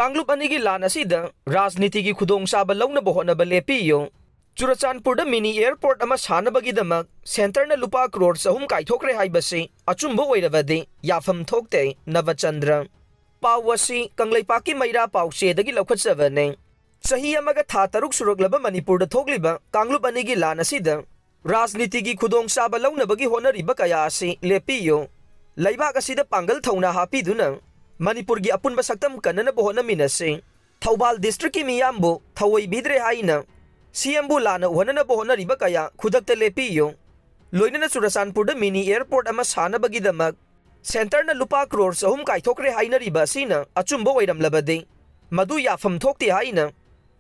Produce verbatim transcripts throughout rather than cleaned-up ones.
ꯀꯥꯡꯂꯨꯞ ꯑꯅꯤꯒꯤ ꯂꯥꯟ ꯑꯁꯤꯗ ꯔꯥꯖꯅꯤꯇꯤꯒꯤ ꯈꯨꯗꯣꯡꯆꯥꯕ ꯂꯧꯅꯕ ꯍꯣꯠꯅꯕ ꯂꯦꯞꯄꯤꯌꯨ꯫ ꯆꯨꯔꯆꯥꯟꯄꯨꯔꯗ ꯃꯤꯅꯤ ꯑꯦꯌꯔꯄꯣꯔꯠ ꯑꯃ ꯁꯥꯅꯕꯒꯤꯗꯃꯛ ꯁꯦꯟꯇꯔꯅ ꯂꯨꯄꯥ ꯀ꯭ꯔꯣꯔ ꯆꯍꯨꯝ ꯀꯥꯏꯊꯣꯛꯈ꯭ꯔꯦ ꯍꯥꯏꯕꯁꯤ ꯑꯆꯨꯝꯕ ꯑꯣꯏꯔꯕꯗꯤ ꯌꯥꯐꯝ ꯊꯣꯛꯇꯦ, ꯅꯕꯆꯟꯗ꯭ꯔ꯫ ꯄꯥꯎ ꯑꯁꯤ ꯀꯪꯂꯩꯄꯥꯛꯀꯤ ꯃꯩꯔꯥ ꯄꯥꯎꯆꯦꯗꯒꯤ ꯂꯧꯈꯠꯆꯕꯅꯤ꯫ ꯆꯍꯤ ꯑꯃꯒ ꯊꯥ ꯇꯔꯨꯛ ꯁꯨꯔꯛꯂꯕ ꯃꯅꯤꯄꯨꯔꯗ ꯊꯣꯛꯂꯤꯕ ꯀꯥꯡꯂꯨꯞ ꯑꯅꯤꯒꯤ ꯂꯥꯟ ꯑꯁꯤꯗ ꯔꯥꯖꯅꯤꯇꯤꯒꯤ ꯈꯨꯗꯣꯡꯆꯥꯕ ꯂꯧꯅꯕꯒꯤ ꯍꯣꯠꯅꯔꯤꯕ ꯀꯌꯥ ꯑꯁꯤ ꯂꯦꯞꯄꯤꯌꯨ꯫ ꯂꯩꯕꯥꯛ ꯑꯁꯤꯗ ꯄꯥꯡꯒꯜ ꯊꯧꯅꯥ ꯍꯥꯞꯄꯤꯗꯨꯅ ꯃꯅꯤꯄꯨꯔꯒꯤ ꯑꯄꯨꯟꯕ ꯁꯛꯇꯝ ꯀꯟꯅꯅꯕ ꯍꯣꯠꯅꯃꯤꯟꯅꯁꯤ꯫ ꯊꯧꯕꯥꯜ ꯗꯤꯁꯇ꯭ꯔꯤꯛꯀꯤ ꯃꯤꯌꯥꯝꯕꯨ ꯊꯧꯑꯣꯏꯕꯤꯗ꯭ꯔꯦ ꯍꯥꯏꯅ ꯁꯤ ꯑꯦꯝꯕꯨ ꯂꯥꯟꯅ ꯎꯍꯟꯅꯅꯕ ꯍꯣꯠꯅꯔꯤꯕ ꯀꯌꯥ ꯈꯨꯗꯛꯇ ꯂꯦꯞꯄꯤꯌꯨ꯫ ꯂꯣꯏꯅꯅ ꯆꯨꯔꯆꯥꯟꯄꯨꯔꯗ ꯃꯤꯅꯤ ꯑꯦꯌꯔꯄꯣꯔꯠ ꯑꯃ ꯁꯥꯅꯕꯒꯤꯗꯃꯛ ꯁꯦꯟꯇꯔꯅ ꯂꯨꯄꯥ ꯀ꯭ꯔꯣꯔ ꯆꯍꯨꯝ ꯀꯥꯏꯊꯣꯛꯈ꯭ꯔꯦ ꯍꯥꯏꯅꯔꯤꯕ ꯑꯁꯤꯅ ꯑꯆꯨꯝꯕ ꯑꯣꯏꯔꯝꯂꯕꯗꯤ ꯃꯗꯨ ꯌꯥꯐꯝ ꯊꯣꯛꯇꯦ ꯍꯥꯏꯅ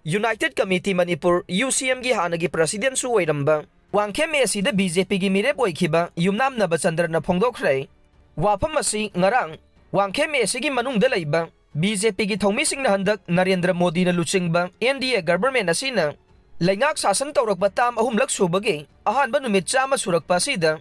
ꯌꯨꯅꯥꯏꯇꯦꯗ ꯀꯃꯤꯇꯤ ꯃꯅꯤꯄꯨꯔ, ꯌꯨ ꯁꯤ ꯑꯦꯝꯒꯤ ꯍꯥꯟꯅꯒꯤ ꯄ꯭ꯔꯁꯤꯗꯦꯟꯁꯨ ꯑꯣꯏꯔꯝꯕ ꯋꯥꯡꯈꯦꯝ ꯑꯦ ꯁꯤꯗ ꯕꯤ ꯖꯦ ꯄꯤꯒꯤ ꯃꯤꯔꯦꯞ ꯑꯣꯏꯈꯤꯕ ꯌꯨꯝꯅꯥꯝ ꯅꯕꯆꯟꯗ꯭ꯔꯅ ꯐꯣꯡꯗꯣꯛꯈ꯭ꯔꯦ꯫ ꯋꯥꯐꯝ ꯑꯁꯤ ꯉꯔꯥꯡ ꯋꯥꯡꯈꯦꯝ ꯑꯦ ꯁꯤꯒꯤ ꯃꯅꯨꯡꯗ ꯂꯩꯕ ꯕꯤ ꯖꯦ ꯄꯤꯒꯤ ꯊꯧꯃꯤꯁꯤꯡꯅ ꯍꯟꯗꯛ ꯅꯔꯦꯟꯗ꯭ꯔ ꯃꯣꯗꯤꯅ ꯂꯨꯆꯤꯡꯕ ꯑꯦꯟ ꯗꯤ ꯑꯦ ꯒꯚꯔꯟꯃꯦꯟꯠ ꯑꯁꯤꯅ ꯂꯩꯉꯥꯛ ꯁꯥꯁꯟ ꯇꯧꯔꯛꯄ ꯇꯥꯝ ꯑꯍꯨꯝꯂꯛ ꯁꯨꯕꯒꯤ ꯑꯍꯥꯟꯕ ꯅꯨꯃꯤꯠ ꯆꯥꯝꯃ ꯁꯨꯔꯛꯄ ꯑꯁꯤꯗ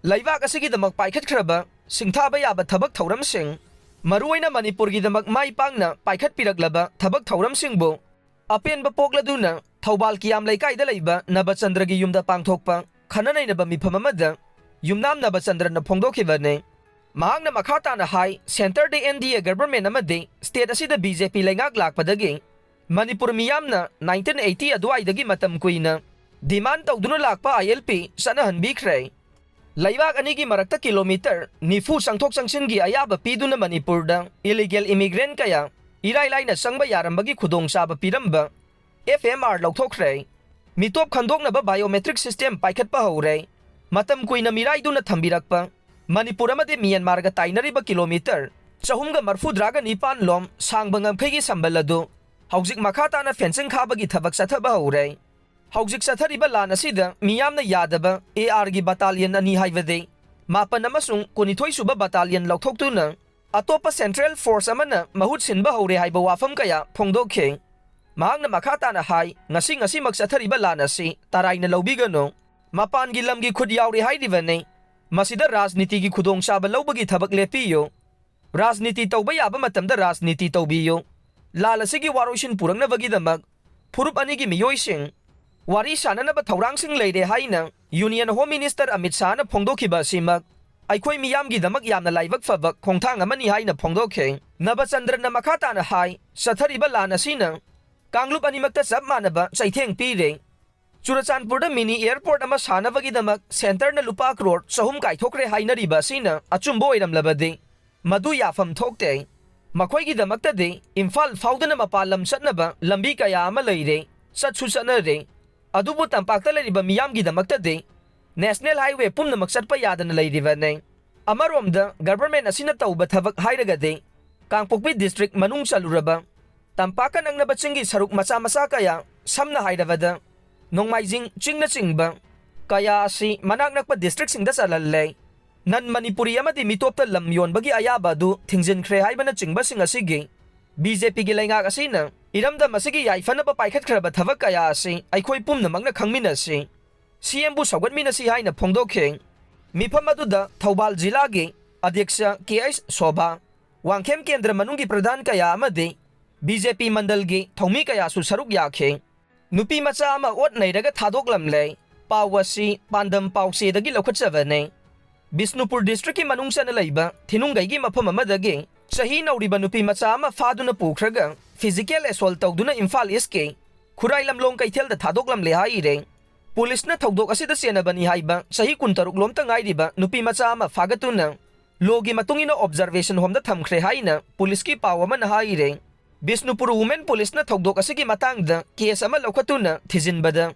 ꯂꯩꯕꯥꯛ ꯑꯁꯤꯒꯤꯗꯃꯛ ꯄꯥꯏꯈꯠꯈ꯭ꯔꯕ ꯁꯤꯡꯊꯥꯕ ꯌꯥꯕ ꯊꯕꯛ ꯊꯧꯔꯝꯁꯤꯡ, ꯃꯔꯨꯑꯣꯏꯅ ꯃꯅꯤꯄꯨꯔꯒꯤꯗꯃꯛ ꯃꯥꯏ ꯄꯥꯛꯅ ꯄꯥꯏꯈꯠꯄꯤꯔꯛꯂꯕ ꯊꯕꯛ ꯊꯧꯔꯝꯁꯤꯡꯕꯨ ꯑꯄꯦꯟꯕ ꯄꯣꯛꯂꯗꯨꯅ ꯊꯧꯕꯥꯜ ꯀꯤꯌꯥꯝ ꯂꯩꯀꯥꯏꯗ ꯂꯩꯕ ꯅꯕꯆꯟꯗ꯭ꯔꯒꯤ ꯌꯨꯝꯗ ꯄꯥꯡꯊꯣꯛꯄ ꯈꯟꯅ ꯅꯩꯅꯕ ꯃꯤꯐꯝ ꯑꯃꯗ ꯌꯨꯝꯅꯥꯝ ꯅꯕꯆꯟꯗ꯭ꯔꯅ ꯐꯣꯡꯗꯣꯛꯈꯤꯕꯅꯤ꯫ ꯃꯍꯥꯛꯅ ꯃꯈꯥ ꯇꯥꯅ ꯍꯥꯏ, ꯁꯦꯟꯇꯔꯗ ꯑꯦꯟ ꯗꯤ ꯑꯦ ꯒꯚꯔꯟꯃꯦꯟꯠ ꯑꯃꯗꯤ ꯁ꯭ꯇꯦꯠ ꯑꯁꯤꯗ ꯕꯤ ꯖꯦ ꯄꯤ ꯂꯩꯉꯥꯛ ꯂꯥꯛꯄꯗꯒꯤ ꯃꯅꯤꯄꯨꯔ ꯃꯤꯌꯥꯝꯅ ꯅꯥꯏꯟꯇꯤꯟ ꯑꯩꯠꯇꯤ ꯑꯗꯨꯋꯥꯏꯗꯒꯤ ꯃꯇꯝ ꯀꯨꯏꯅ ꯗꯤꯃꯥꯟ ꯇꯧꯗꯨꯅ ꯂꯥꯛꯄ ꯑꯥꯏ ꯑꯦꯜ ꯄꯤ ꯆꯠꯅꯍꯟꯕꯤꯈ꯭ꯔꯦ꯫ ꯂꯩꯕꯥꯛ ꯑꯅꯤꯒꯤ ꯃꯔꯛꯇ ꯀꯤꯂꯣꯃꯤꯇꯔ ꯅꯤꯐꯨ ꯆꯪꯊꯣꯛ ꯆꯪꯁꯤꯟꯒꯤ ꯑꯌꯥꯕ ꯄꯤꯗꯨꯅ ꯃꯅꯤꯄꯨꯔꯗ ꯏꯂꯤꯒꯦꯜ ꯏꯃꯤꯒ꯭ꯔꯦꯟꯠ ꯀꯌꯥ ꯏꯔꯥꯏ ꯂꯥꯏꯅ ꯆꯪꯕ ꯌꯥꯔꯝꯕꯒꯤ ꯈꯨꯗꯣꯡꯆꯥꯕ ꯄꯤꯔꯝꯕ ꯑꯦꯐ ꯑꯦꯝ ꯑꯥꯔ ꯂꯧꯊꯣꯛꯈ꯭ꯔꯦ꯫ ꯃꯤꯇꯣꯞ ꯈꯟꯗꯣꯛꯅꯕ ꯕꯥꯏꯑꯣꯃꯦꯇ꯭ꯔꯤꯛ ꯁꯤꯁꯇꯦꯝ ꯄꯥꯏꯈꯠꯄ ꯍꯧꯔꯦ꯫ ꯃꯇꯝ ꯀꯨꯏꯅ ꯃꯤꯔꯥꯏꯗꯨꯅ ꯊꯝꯕꯤꯔꯛꯄ ꯃꯅꯤꯄꯨꯔ ꯑꯃꯗꯤ ꯃ꯭ꯌꯥꯟꯃꯥꯔꯒ ꯇꯥꯏꯅꯔꯤꯕ ꯀꯤꯂꯣꯃꯤꯇꯔ ꯆꯍꯨꯝꯒ ꯃꯔꯐꯨꯇꯔꯥꯒ ꯅꯤꯄꯥꯟ ꯂꯣꯝ ꯁꯥꯡꯕ ꯉꯝꯈꯩꯒꯤ ꯁꯝꯕꯜ ꯑꯗꯨ ꯍꯧꯖꯤꯛ ꯃꯈꯥ ꯇꯥꯅ ꯐꯦꯟꯁꯤꯡ ꯈꯥꯕꯒꯤ ꯊꯕꯛ ꯆꯠꯊꯕ ꯍꯧꯔꯦ꯫ ꯍꯧꯖꯤꯛ ꯆꯠꯊꯔꯤꯕ ꯂꯥꯟ ꯑꯁꯤꯗ ꯃꯤꯌꯥꯝꯅ ꯌꯥꯗꯕ ꯑꯦ ꯑꯥꯔꯒꯤ ꯕꯇꯥꯂꯤꯌꯟ ꯑꯅꯤ ꯍꯥꯏꯕꯗꯤ ꯃꯥꯄꯟ ꯑꯃꯁꯨꯡ ꯀꯨꯟꯅꯤꯊꯣꯏ ꯁꯨꯕ ꯕꯇꯥꯂꯤꯌꯟ ꯂꯧꯊꯣꯛꯇꯨꯅ ꯑꯇꯣꯞꯄ ꯁꯦꯟꯇ꯭ꯔꯦꯜ ꯐꯣꯔꯁ ꯑꯃꯅ ꯃꯍꯨꯠ ꯁꯤꯟꯕ ꯍꯧꯔꯦ ꯍꯥꯏꯕ ꯋꯥꯐꯝ ꯀꯌꯥ ꯐꯣꯡꯗꯣꯛꯈꯤ꯫ ꯃꯍꯥꯛꯅ ꯃꯈꯥ ꯇꯥꯅ ꯍꯥꯏ, ꯉꯁꯤ ꯉꯁꯤꯃꯛ ꯆꯠꯊꯔꯤꯕ ꯂꯥꯟ ꯑꯁꯤ ꯇꯔꯥꯏꯅ ꯂꯧꯕꯤꯒꯅꯨ꯫ ꯃꯄꯥꯟꯒꯤ ꯂꯝꯒꯤ ꯈꯨꯠ ꯌꯥꯎꯔꯦ ꯍꯥꯏꯔꯤꯕꯅꯤ꯫ ꯃꯁꯤꯗ ꯔꯥꯖꯅꯤꯇꯤꯒꯤ ꯈꯨꯗꯣꯡꯆꯥꯕ ꯂꯧꯕꯒꯤ ꯊꯕꯛ ꯂꯦꯞꯄꯤꯌꯨ꯫ ꯔꯥꯖꯅꯤꯇꯤ ꯇꯧꯕ ꯌꯥꯕ ꯃꯇꯝꯗ ꯔꯥꯖꯅꯤꯇꯤ ꯇꯧꯕꯤꯌꯨ꯫ ꯂꯥꯜ ꯑꯁꯤꯒꯤ ꯋꯥꯔꯣꯏꯁꯤꯟ ꯄꯨꯔꯛꯅꯕꯒꯤꯗꯃꯛ ꯐꯨꯔꯨꯞ ꯑꯅꯤꯒꯤ ꯃꯤꯑꯣꯏꯁꯤꯡ ꯋꯥꯔꯤ ꯁꯥꯅꯅꯕ ꯊꯧꯔꯥꯡꯁꯤꯡ ꯂꯩꯔꯦ ꯍꯥꯏꯅ Union Home Minister ꯑꯃꯤꯠ ꯁꯥꯍꯅ ꯐꯣꯡꯗꯣꯛꯈꯤꯕ ꯑꯁꯤꯃꯛ ꯑꯩꯈꯣꯏ ꯃꯤꯌꯥꯝꯒꯤꯗꯃꯛ ꯌꯥꯝꯅ ꯂꯥꯏꯕꯛ ꯐꯕ ꯈꯣꯡꯊꯥꯡ ꯑꯃꯅꯤ ꯍꯥꯏꯅ ꯐꯣꯡꯗꯣꯛꯈꯤ꯫ ꯅꯕꯆꯟꯗ꯭ꯔꯅ ꯃꯈꯥ ꯇꯥꯅ ꯍꯥꯏ, ꯆꯠꯊꯔꯤꯕ ꯂꯥꯟ ꯑꯁꯤꯅ ꯀꯥꯡꯂꯨꯞ ꯑꯅꯤꯃꯛꯇ ꯆꯞ ꯃꯥꯟꯅꯕ ꯆꯩꯊꯦꯡ ꯄꯤꯔꯦ꯫ ꯆꯨꯔꯆꯥꯟꯄꯨꯔꯗ mini airport ꯑꯃ ꯁꯥꯅꯕꯒꯤꯗꯃꯛ centreꯅ ꯂꯨꯄꯥ ꯀ꯭ꯔꯣꯔ ꯆꯍꯨꯝ ꯀꯥꯏꯊꯣꯛꯈ꯭ꯔꯦ ꯍꯥꯏꯅꯔꯤꯕ ꯑꯁꯤꯅ ꯑꯆꯨꯝꯕ ꯑꯣꯏꯔꯝꯂꯕꯗꯤ ꯃꯗꯨ ꯌꯥꯐꯝ ꯊꯣꯛꯇꯦ꯫ ꯃꯈꯣꯏꯒꯤꯗꯃꯛꯇꯗꯤ ꯏꯝꯐꯥꯜ ꯐꯥꯎꯗꯨꯅ ꯃꯄꯥꯟ ꯂꯝ ꯆꯠꯅꯕ ꯂꯝꯕꯤ ꯀꯌꯥ ꯑꯃ ꯂꯩꯔꯦ, ꯆꯠꯁꯨ ꯆꯠꯅꯔꯦ꯫ ꯑꯗꯨꯕꯨ ꯇꯝꯄꯥꯛꯇ ꯂꯩꯔꯤꯕ ꯃꯤꯌꯥꯝꯒꯤꯗꯃꯛꯇꯗꯤ national highway ꯄꯨꯝꯅꯃꯛ ꯆꯠꯄ ꯌꯥꯗꯅ ꯂꯩꯔꯤꯕꯅꯤ꯫ ꯑꯃꯔꯣꯝꯗ government ꯑꯁꯤꯅ ꯇꯧꯕ ꯊꯕꯛ ꯍꯥꯏꯔꯒꯗꯤ ꯀꯥꯡꯄꯣꯛꯄꯤ district ꯃꯅꯨꯡ ꯆꯜꯂꯨꯔꯕ ꯇꯝꯄꯥꯛꯀ ꯅꯛꯅꯕ ꯆꯤꯡꯒꯤ ꯁꯔꯨꯛ ꯃꯆꯥ ꯃꯆꯥ ꯀꯌꯥ, ꯁꯝꯅ ꯍꯥꯏꯔꯕꯗ ꯅꯣꯡꯃꯥꯏꯖꯤꯡ ꯆꯤꯡꯅꯆꯤꯡꯕ ꯀꯌꯥ ꯑꯁꯤ ꯃꯅꯥꯛ ꯅꯛꯄ districtꯁꯤꯡꯗ ꯆꯜꯍꯜꯂꯦ꯫ Non Manipuri ꯑꯃꯗꯤ ꯃꯤꯇꯣꯞꯇ ꯂꯝ ꯌꯣꯟꯕꯒꯤ ꯑꯌꯥꯕ ꯑꯗꯨ ꯊꯤꯡꯖꯤꯟꯈ꯭ꯔꯦ ꯍꯥꯏꯕꯅꯆꯤꯡꯕꯁꯤꯡ ꯑꯁꯤꯒꯤ BJPꯒꯤ ꯂꯩꯉꯥꯛ ꯑꯁꯤꯅ ꯏꯔꯝꯗꯝ ꯑꯁꯤꯒꯤ ꯌꯥꯏꯐꯅꯕ ꯄꯥꯏꯈꯠꯈ꯭ꯔꯕ ꯊꯕꯛ ꯀꯌꯥ ꯑꯁꯤ ꯑꯩꯈꯣꯏ ꯄꯨꯝꯅꯃꯛꯅ ꯈꯪꯃꯤꯟꯅꯁꯤ, CMꯕꯨ ꯁꯧꯒꯠꯃꯤꯟꯅꯁꯤ ꯍꯥꯏꯅ ꯐꯣꯡꯗꯣꯛꯈꯤ꯫ ꯃꯤꯐꯝ ꯑꯗꯨꯗ ꯊꯧꯕꯥꯜ ꯖꯤꯂꯥꯒꯤ ꯑꯗ꯭ꯌꯛꯁ ꯀꯦ ꯑꯩꯆ ꯁꯣꯚꯥ, ꯋꯥꯡꯈꯦꯝ ꯀꯦꯟꯗ꯭ꯔ ꯃꯅꯨꯡꯒꯤ ꯄ꯭ꯔꯙꯥꯟ ꯀꯌꯥ ꯑꯃꯗꯤ BJP ꯃꯟꯗꯜꯒꯤ ꯊꯧꯃꯤ ꯀꯌꯥꯁꯨ ꯁꯔꯨꯛ ꯌꯥꯈꯤ꯫ ꯅꯨꯄꯤ ꯃꯆꯥ ꯑꯃ ꯑꯣꯠ ꯅꯩꯔꯒ ꯊꯥꯗꯣꯛꯂꯝꯂꯦ꯫ ꯄꯥꯎ ꯑꯁꯤ ꯄꯥꯟꯗꯝ ꯄꯥꯎꯆꯦꯗꯒꯤ ꯂꯧꯈꯠꯆꯕꯅꯤ꯫ ꯕꯤꯁꯅꯨꯄꯨꯔ districtꯀꯤ ꯃꯅꯨꯡ ꯆꯟꯅ ꯂꯩꯕ ꯊꯤꯅꯨꯡꯒꯩꯒꯤ ꯃꯐꯝ ꯑꯃꯗꯒꯤ ꯆꯍꯤ ꯅꯧꯔꯤꯕ ꯅꯨꯄꯤ ꯃꯆꯥ ꯑꯃ ꯐꯥꯗꯨꯅ ꯄꯨꯈ꯭ꯔꯒ physical assault ꯇꯧꯗꯨꯅ ꯏꯝꯐꯥꯜ Eastꯀꯤ ꯈꯨꯔꯥꯏ ꯂꯝꯂꯣꯡ ꯀꯩꯊꯦꯜꯗ ꯊꯥꯗꯣꯛꯂꯝꯂꯦ ꯍꯥꯏꯔꯦ꯫ ꯄꯨꯂꯤꯁꯅ ꯊꯧꯗꯣꯛ ꯑꯁꯤꯗ ꯆꯦꯟꯅꯕꯅꯤ ꯍꯥꯏꯕ ꯆꯍꯤ ꯀꯨꯟꯇꯔꯨꯛ ꯂꯣꯝꯇ ꯉꯥꯏꯔꯤꯕ ꯅꯨꯄꯤ ꯃꯆꯥ ꯑꯃ ꯐꯥꯒꯠꯇꯨꯅ ꯂꯣꯒꯤ ꯃꯇꯨꯡ ꯏꯟꯅ observation homeꯗ ꯊꯝꯈ꯭ꯔꯦ ꯍꯥꯏꯅ ꯄꯨꯂꯤꯁꯀꯤ ꯄꯥꯎ ꯑꯃꯅ ꯍꯥꯏꯔꯦ꯫ ꯕꯤꯁꯅꯨꯄꯨꯔ Women Policeꯅ ꯊꯧꯗꯣꯛ ꯑꯁꯤꯒꯤ ꯃꯇꯥꯡꯗ case ꯑꯃ ꯂꯧꯈꯠꯇꯨꯅ ꯊꯤꯖꯤꯟꯕꯗ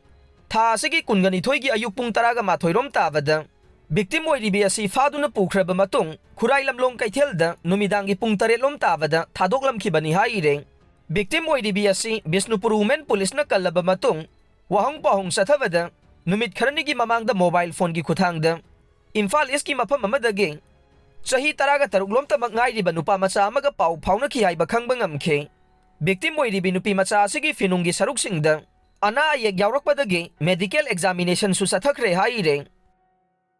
ꯊꯥ ꯑꯁꯤꯒꯤ ꯀꯨꯟꯒ ꯅꯤꯊꯣꯏꯒꯤ ꯑꯌꯨꯛ ꯄꯨꯡ ꯇꯔꯥꯒ ꯃꯥꯊꯣꯏ ꯔꯣꯝ ꯇꯥꯕꯗ victim ꯑꯣꯏꯔꯤꯕꯤ ꯑꯁꯤ ꯐꯥꯗꯨꯅ ꯄꯨꯈ꯭ꯔꯕ ꯃꯇꯨꯡ ꯈꯨꯔꯥꯏ ꯂꯝꯂꯣꯡ ꯀꯩꯊꯦꯜꯗ ꯅꯨꯃꯤꯗꯥꯡꯒꯤ ꯄꯨꯡ ꯇꯔꯦꯠ ꯂꯣꯝ ꯇꯥꯕꯗ ꯊꯥꯗꯣꯛꯂꯝꯈꯤꯕꯅꯤ ꯍꯥꯏꯔꯦ꯫ Victim ꯑꯣꯏꯔꯤꯕꯤ ꯑꯁꯤ ꯕꯤꯁꯅꯨꯄꯨꯔ Women Policeꯅ ꯀꯜꯂꯕ ꯃꯇꯨꯡ ꯋꯥꯍꯪ ꯄꯥꯎꯍꯪ ꯆꯠꯊꯕꯗ ꯅꯨꯃꯤꯠ ꯈꯔꯅꯤꯒꯤ ꯃꯃꯥꯡꯗ mobile phoneꯒꯤ ꯈꯨꯠꯊꯥꯡꯗ ꯏꯝꯐꯥꯜ Eastꯀꯤ ꯃꯐꯝ ꯑꯃꯗꯒꯤ ꯆꯍꯤ ꯇꯔꯥꯒ ꯇꯔꯨꯛ ꯂꯣꯝꯇꯃꯛ ꯉꯥꯏꯔꯤꯕ ꯅꯨꯄꯥ ꯃꯆꯥ ꯑꯃꯒ ꯄꯥꯎ ꯐꯥꯎꯅꯈꯤ ꯍꯥꯏꯕ ꯈꯪꯕ ꯉꯝꯈꯤ꯫ Victim ꯑꯣꯏꯔꯤꯕꯤ ꯅꯨꯄꯤ ꯃꯆꯥ ꯑꯁꯤꯒꯤ ꯐꯤꯅꯨꯡꯒꯤ ꯁꯔꯨꯛꯁꯤꯡꯗ ꯑꯅꯥ ꯑꯌꯦꯛ ꯌꯥꯎꯔꯛꯄꯗꯒꯤ medical examinationꯁꯨ ꯆꯠꯊꯈ꯭ꯔꯦ ꯍꯥꯏꯔꯦ꯫